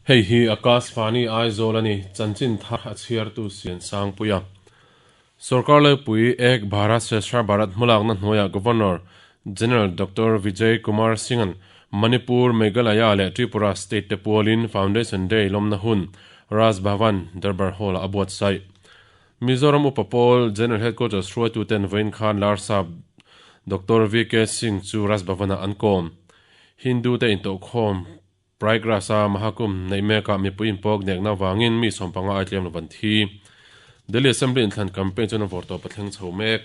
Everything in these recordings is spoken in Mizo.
Hei hi Akashvani Aizawl a ni, chanchin thar a chhiartu Siansangpuia. Sorkar Laipui Ek Bharat Shreshtha Bharat hmalakna hnuaiah Governor General Doctor Vijay Kumar Singh-a'n Manipur, Meghalaya leh Tripura state te pualin Foundation Day lawmna hun Raj Bhavan, Darbar Hall-ah a buatsaih. Mizoram Upa Pawl General Headquarters hruaituten vawiin khan Larsap Doctor VK Singh chu Raj Bhavan-ah an kawm. Hindu te intawhkhawm Prayagraj-a Mahakumbh neih mekah mipui inpawk nekna avangin mi sawmpanga ai tlem lo an thi. Delhi Assembly inthlan campaign chuan a vawr tawp a thleng chho mek.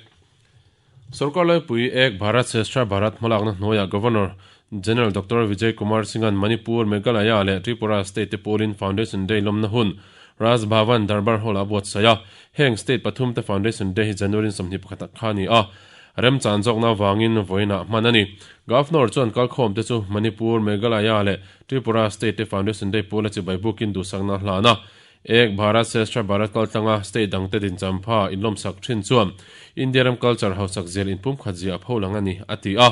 Sorkar Laipui Ek Bharat Shreshtha Bharat hmalakna hnuaiah Governor General Doctor Vijay Kumar Singh-a'n Manipur, Meghalaya leh Tripura state te pawlin Foundation Day lawmna hun Raj Bhavan Darbar Hall-ah a buatsaih a. Heng state pathum te Foundation Day hi January 21 ah kha a ni a. Remchan zawkna avangin vawiinah hman a ni. Governor chuan kalkhawm te chu Manipur, Meghalaya leh Tripura state te Foundation Day pawla chibai bukin duhsakna a hlan a. Ek Bharat Shreshtha Bharat kaltlanga state dangte dinchampha inlawmsak thin chuan India ram culture hausak zel inpumkhat zia a pholang a ni, a ti a.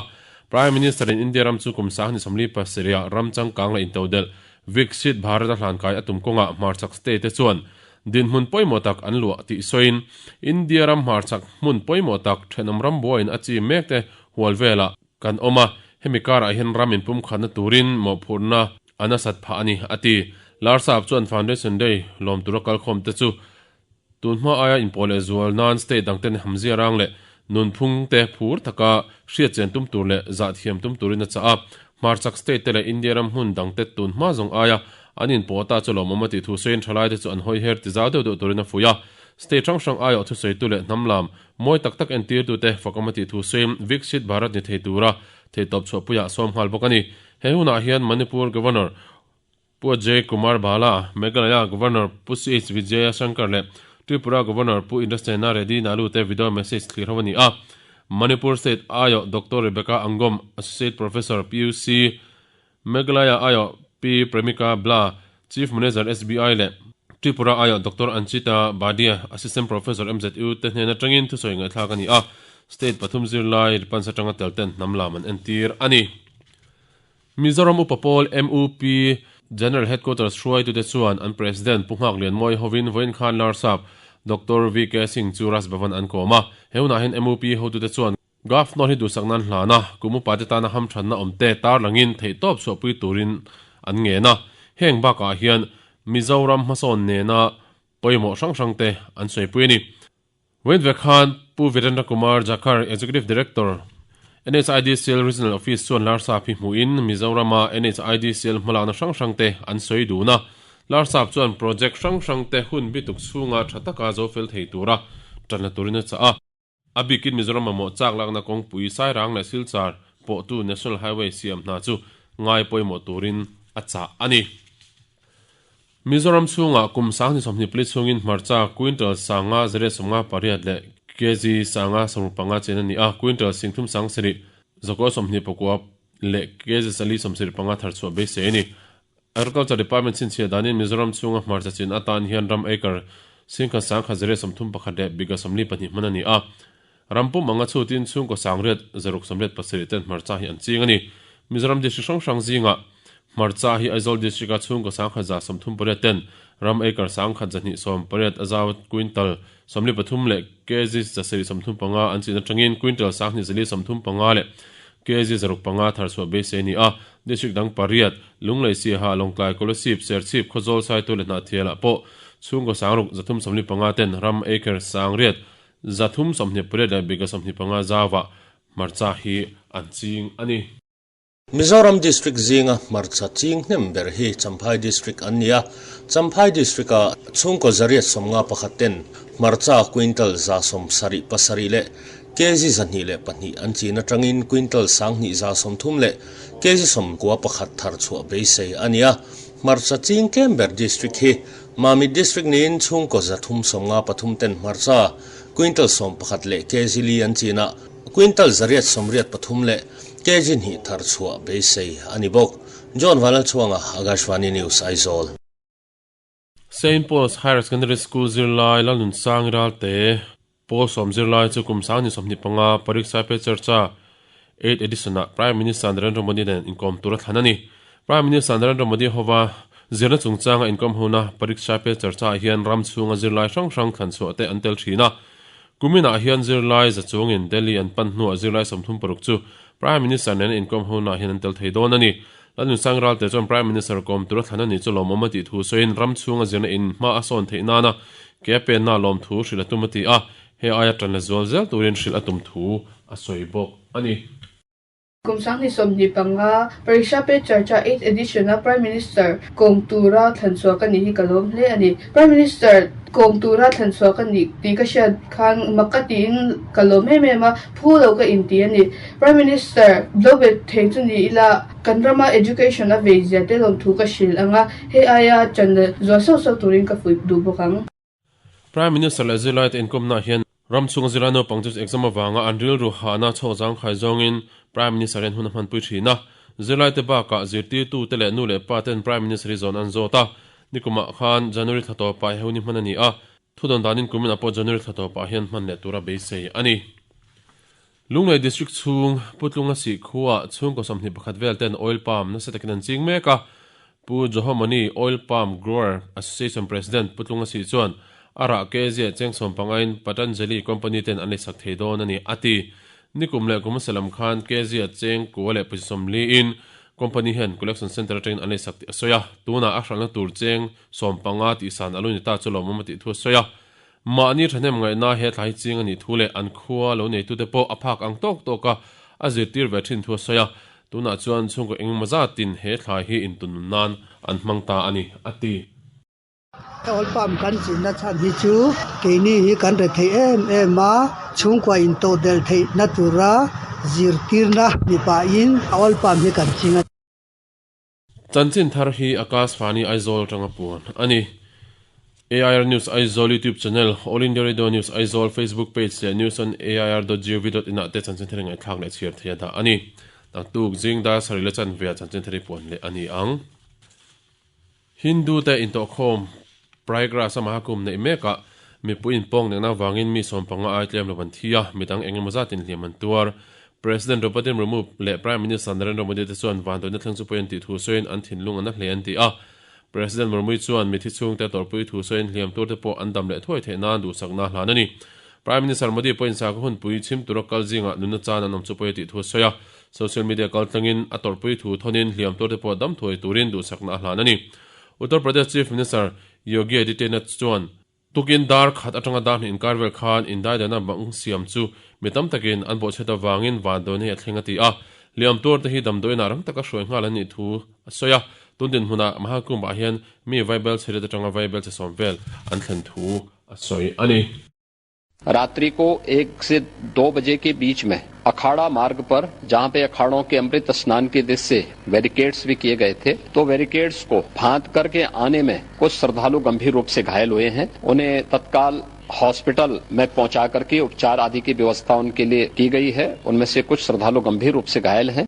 Prime Minister in India ram chu kum 2027 ah ram changkang leh intodelh Viksit Bharat a hlankai a tum kawngah hmarchhak state te chuan Dinhmun pawimawh tak an luah tih sawiin, India ram hmarchhak hmun pawimawh tak thenawm ram buaiin a chi mek te hual velah kan awm a, hemi karah hian ram inpumkhatna turin mawhphurhna a nasat phah a ni, a ti. Larsap chuan Foundation Day lawm tura kalkhawm te chu tunhma aia inpawh leh zual nan state dangten hamzia rang leh nunphung te phur taka hriatchian tum tur leh zahthiam tum turin a chah a. Hmarchhak state te leh India ram hmun dangte tunhma zawng aia An inpawh ta chu lawmawm a tih thu sawiin thalaite chu an hawi her ti zau deuh deuh turin a fuih a. State hrang hrang aiawh thusawitu leh hnam lam mawi tak tak entirtute fakawm a tih thu sawiin Viksit Bharat ni thei tura theihtawp chhuahpuiah sawm nghal bawk a ni. He hunah hian Manipur Governor Pu Ajay Kumar Bhalla, Meghalaya Governor Pu CH Vijaya Shankar leh Tripura Governor Pu Indrasena Reddy Nalu te video message thlir ho a ni a. Manipur State aiawh Doctor Rebecca Angom, Associate Professor, PUC, Meghalaya aiawh Pi Premika Bla, Chief Manager SBI leh Tripura aiawh Doctor Anchita Badia, Assistant Professor MZU te hnen atangin thusawi ngaihthlak a ni a, State pathum zirlai Ripans atanga tel ten hnam lam an entir a ni. Mizoram Upa Pawl, MUP, General Headquarters hruaitute chuan an President Pu Nghaklian Mawi hovin vawiin khan Larsap Doctor VK Singh chu Raj Bhavan an kawm a, he hunah hian MUP hotute chuan Governor hi duhsak nan hlan a, kum upa te tana hamthanna awm te tarlangin theihtawp chhuahpui turin an ngen a. Heng bakah hian Mizoram hmasawn nena pawimawh hrang hrang te an sawipui a ni. Vawiin ve khan Pu Virendra Kumar Jakhar, Executive Director, NHIDCL Regional Office chuan Larsap hi hmuhin Mizorama NHIDCL hmalakna hrang hrang te an sawi dun a. Larsap chuan project hrang hrang te hun bituk chhunga tha taka zo fel thei tura tanla turin a chah a. A bikin Mizoram mamawh chak lakna kawngpui Sairang leh Silchar pawhtu National Highway siam hna chu ngai pawimawh turin a chah a ni. Mizoram chhungah kum 2020 chhungin hmarcha quintal sanga zariat 58 leh kg sanga 65 chen a ni a, quintal singthum sang sarih zakaw 29 leh kg sali 75 thar chhuah beisei a ni. Agriculture Department chhinchhiah danin Mizoram chhunga hmarcha chin atan hian ram acre singkhat sangkhat zariat 31 leh biga 42 hman a ni a. Ram pum anga chhutin chhungkaw sangriat zaruk 87 ten hmarcha hi an ching a ni. Mizoram district hrang hrang zingah hmarcha hi Aizawl district-a chhungkaw sangkhat za 38 ten ram acre sangkhat zahnih 18 a zau quintal 43 leh kg zasarih 35 an chin atangin quintal sanghnih zali 35 leh kg zaruk panga thar chhuah beisei a ni a. District dang pariat, Lunglei Siaha, Lawngtlai, Kolasib, Serchhip, Khawzawl, Saitu leh Hnahthialah pawh chhungkaw sangruk 375 ten ram acre sangriat 328 leh biga 25 zauah hmarcha hi an ching a ni. Mizoram District zinga hmarcha ching hnem ber hi Champhai District an ni a, Champhai District-a chhungkaw zariat 51 ten hmarcha quintal 77 leh kg 202 an chin atangin quintal 20 130 leh kg 91 thar chhuah beisei a ni a. Hmarcha ching tlem ber District hi Mamit District niin chhungkaw 353 ten hmarcha quintal 11 leh kg li an chin a, Quintal 883 leh kg hnih thar chhuah beisei a ni bawk. John Vanlalchhuanga, Akashvani News, Aizawl. Saint Paul's Higher Secondary School zirlai Lalnunsang Ralte Pawl sawm zirlai chu kum 2025 Pariksha Pe Charcha Eighth Edition-ah Prime Minister Narendra Modi nen inkawm tura thlan a ni. Prime Minister Narendra Modi hova Zirna chungchanga inkawm hona Pariksha Pe Charcha ah hian ram chhunga zirlai hrang hrang thlan chhuah te an tel thin a. Kuminah hian zirlai za chungin Delhi an pan hnuah zirlai 36 chu Prime Minister nena inkawm hona hian an tel thei dawn a ni. Lalnunsang Ralte chuan Prime Minister kawm tura thlan a nih chu lawmawm a tih thu sawiin ram chhunga zirna in hma a sawn theih nana ke a penna lawmthu hrilh a tum a ti a, he aia tan la zual zel turin hrilh a tum thu a sawi bawk a ni. Kum 2025 Pariksha Pe Charcha Eighth Edition a Prime Minister kawm tura thlan chhuah ka nih hi ka lawm hle a ni. Prime Minister kawm tura thlan chhuah ka nih tih ka hriat khan mak ka tiin ka lawm em em a, phu lo ka inti a ni. Prime Minister lo bet thei chu ni ila kan rama education a vei zia te lawmthu ka hrilh ang a, hei aia channel zual sauh sauh turin ka fuih duh bawk ang. Prime Minister leh zirlaite inkawmnaah hian ram chhunga zirlai naupang chu exam avanga an rilru hahna chhawk zangkhai zawngin Prime Minister hian hun a hmanpui thin a. Zirlaite bakah zirtirtute leh nu leh pa ten Prime Minister hi zawn an zawt a. Nikumah khan January thla tawpah he hun hi hman a ni a. Thudawn danin kumin ah pawh January thla tawpah hian hman leh tura beisei a ni. Lunglei District chhung Putlunga sih khuaah chhungkaw 21 vel ten oil palm nasa takin an ching mek a. Pu Johomani, Oil Palm Grower Association President Putlunga sih chuan a rah ke ziah cheng sawmpangain Patanjali Company ten an leisak thei dawn a ni, a ti. Nikum leh kum hmasa lam khan ke ziah cheng kua leh pawisa sawmliin company hian collection centre atangin an leisak tih a sawi a. Tunah a hralhna tur cheng 15 tihsan a lo ni ta chu lawmawm a tih thu a sawi a. Mahni thahnem ngaihna he thlai ching a nih thu leh an khua lo neitute pawh a phak ang tawk tawk a, a zirtir ve thin thu a sawi a. Tunah chuan chhungkaw engemaw zatin he thlai hi intunnun nan an hmang ta a ni, a ti. Oil palm kan chinna chhan hi chu keini hi kan re thei em em a, chhungkua intodelh theihna tura zirtirna ni pahin oil palm hi kan ching a. Chanchin thar hi Akashvani Aizawl atanga puan a ni. AIR News Aizawl YouTube channel, All India Radio News Aizawl Facebook page leh news on air dot gov dot in ah te chanchin thar ngaihthlak leh chhiar thei a dah a ni. Naktuk zing dar sarih leh chanve ah chanchin thar hi puan leh a ni ang. Hindu te intawhkhawm Prayagraj a Mahakumbh neih mekah mipui inpawng nekna avangin mi 15 ai tlem lo an thi a, midang eng emaw zatin hliam an tuar. President Draupadi Murmu leh Prime Minister Narendra Modi te chuan vanduaina thleng chu pawi an tih thu sawiin an thinlung an na hle an ti a. President Murmu chuan mithi chhungte tawrhpui thu sawiin hliam tur te pawh an dam leh thuai theih nan duhsakna a hlan a ni. Prime Minister Modi pawhin sakhaw hunpui chhim tura kal zingah nunna chan an awm chu pawi a tih thu a sawi a. Social media kaltlangin a tawrhpui thu thawnin hliam tur te pawh dam thuai turin duhsakna a hlan a ni. Uttar Pradesh Chief Minister Yogi Adityanath chuan Tukin dar khat atanga dar hnih inkar vel khan indaidana bang siam chu mi tam takin an bawhchhet avangin vanduaina hi a thleng a ti a. Hliam tuarte hi damdawiinah rang taka hruai nghal an nih thu a sawi a. Tun dinhmunah Mahakumbh-ah hian mi vaibel chhe rit atanga vaibel chhe sawm vel an thlen thu a sawi a ni. रात्रि को एक से दो बजे के बीच में अखाड़ा मार्ग पर जहां पे अखाड़ों के अमृत स्नान के दृश्य से बैरिकेड्स भी किए गए थे तो बैरिकेड्स को फांद करके आने में कुछ श्रद्धालु गंभीर रूप से घायल हुए हैं। उन्हें तत्काल हॉस्पिटल में पहुंचा करके उपचार आदि की व्यवस्था उनके लिए की गई है। उनमें से कुछ श्रद्धालु गंभीर रूप से घायल हैं।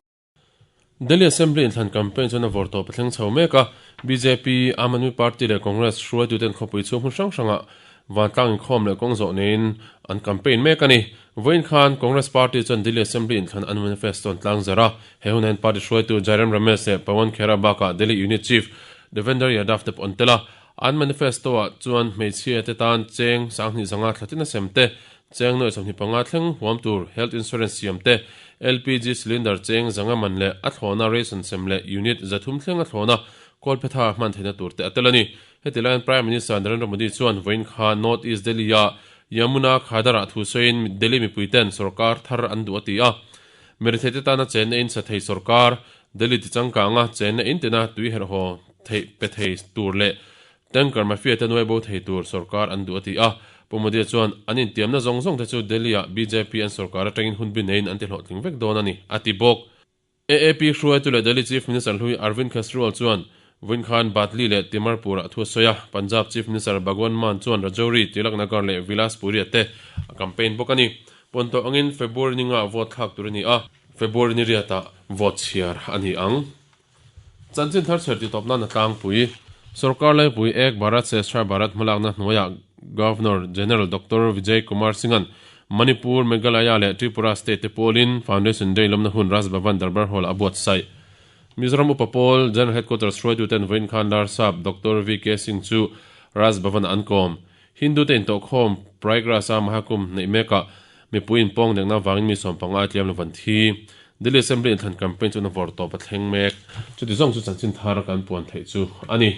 Delhi Assembly inthlan campaign chuan a vawr tawp a thleng chho mek a, bjp, Aam Aadmi Party leh Congress hruaituten khawpui chhung hmun hrang hrangah vantlang inkhawm leh kawng zawh neiin an campaign mek a ni. Vawiin khan Congress Party chuan Delhi Assembly inthlan an manifesto an tlang zar a, he hunah hian party hruaitu Jairam Ramesh leh Pawan Khera bakah Delhi Unit Chief Devender Yadav te pawh an tel a. An manifesto-ah chuan hmeichhia te tan cheng 2500 thla tin a sem te, Cheng nuai 25 thleng huam tur health insurance siam te, LPG cylinder cheng zanga man leh a thlawhna ration sem leh unit 300 thleng a thlawhna kawlphetha hman theihna tur te a tel a ni. Heti laiin Prime Minister Narendra Modi chuan vawiin kha North East Delhi-a Yamuna Khadar-ah thu sawiin Delhi mipuiten sorkar thar an duh a ti a. Mirethei te tana chenna in sa thei sorkar, Delhi ti changkanga chenna in tina tui herhhaw theih pe thei tur leh Tanker mafia te nuai bo thei tur sorkar an duh a ti a. Pu Modi chuan an intiamna zawng zawng te chu Delhi-ah bjp an sorkar atangin hun bi neiin an ti hlawhtling vek dawn a ni, a ti bawk. AAP hruaitu leh Delhi Chief Minister hlui Arvind Kejriwal chuan vawiin khan Badli leh Timarpur-ah thu a sawi a. Punjab Chief Minister Bhagwant Mann chuan Rajouri, Tilak Nagar leh Vilaspuri-ah te a campaign bawk a ni. Puan tawh angin February ni ngah vote thlak tur a ni a. February ni riatah vote chhiar a ni ang. Chanchin thar chher titawp nan a tlangpui. Sorkar laipui Ek Bharat Shreshtha Bharat hmalakna hnuaiah Governor General Doctor Vijay Kumar Singh-a'n Manipur, Meghalaya leh Tripura state te pawlin Foundation Day lawmna hun Raj Bhavan Darbar Hall-ah a buatsaih. Mizoram Upa Pawl General Headquarters hruaituten vawiin khan Larsap Doctor VK Singh chu Raj Bhavan-ah an kawm. Hindu te intawhkhawm Prayagraj-a Mahakumbh neih mekah mipui inpawng nekna avangin mi sawmpanga a tliam lo van thi. Delhi Assembly inthlan campaign chu na vawr tawp a thleng mek. Chuti zawng chu chanchin thar kan puan theih chu a ni.